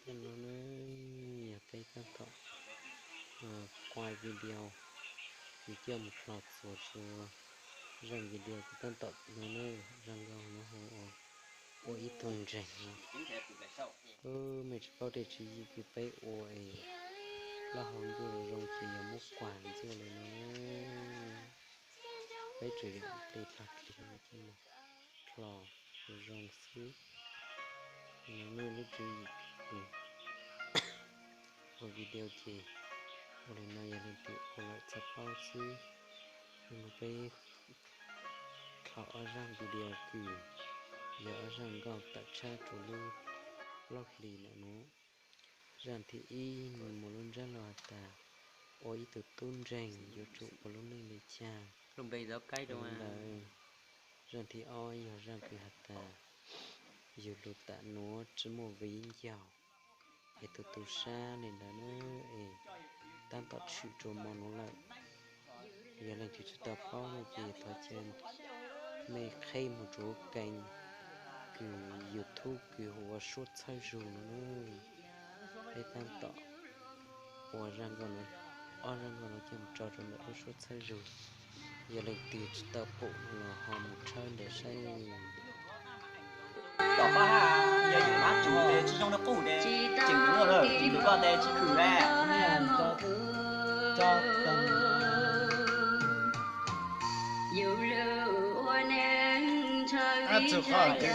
Zaj no ne yog peb tab tom quaj video, kuv coj mus hlo txuas rua zaj video kuv tab tom no ne, zaj nkauj no hu ua Ua Ib Tug Ntseeg no. Mej tsis paub tej tswv yim kws peb ua es plaub hau ntuj zoo ces yog muab kuam ntxiag le no. Peb tsuas yog tej dlag dlig coj mus hlo zoo xwb. Nws lub tswv yim kws ua video ces ua li no yog leej twg ua lawm txhob paub xwb. Hnub no peb hlo ob zaj video kws yog ob zaj nkauj tawm tshab rua lub plaub hlis ntawm no. Zaj thib ib nws muaj lub ntsiab lus has tas Ua Ib Tug Tub Ntseeg Yuav Tsum Ua Lub Neej Li Cas. Ntawd zaj thib ob yog zaj kws has tas Yug Lug Tam Nuav Tsi Muaj Viv Ncaus. Es tus tub sab li ntawd na, es tab tom tshwm rua mo nuav lawm. Yog leej twg tsis tau paub no ces thov caw mej qheb moog rua keeg kws YouTube kws hu ua Suab Txhawb Zug no na. Peb tab tom ua zaj nkauj no, ob zaj nkauj no coj mus tso rau ntawm lub Suab Txhawb Zug. Yog leej twg tsis tau pum no los ho mus tshawb ntawd saib. Tom qab hab, yog yus hab tsum tes tsis zoo li qub tes tseem yuav luaj lawm, tsis yuav koj tes tsis khwm le.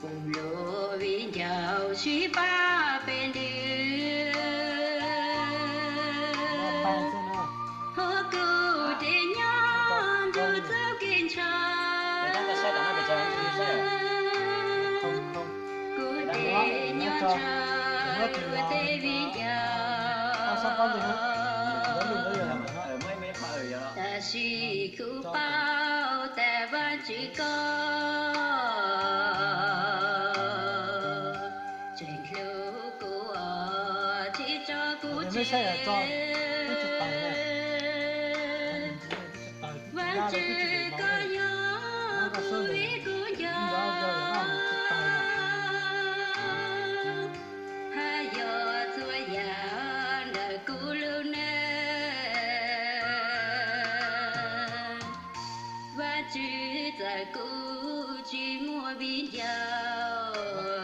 Pum lug viv ncaus sib pab peb ntwg, hub kuv deg nyob nrug txuj kev ntshaw, kuv deg nyob ntshaw rua tej viv ncaus. Tab sis kuv paub tas Vaajtswv koj tseem hlub kuv, tsis tso kuv tseg. Vaajtswv koj yog kuv viv kuv ncaus, hab yog txhua yam ntawm kuv lub neej. Vaajtswv txawm kuv tsis muaj viv ncaus,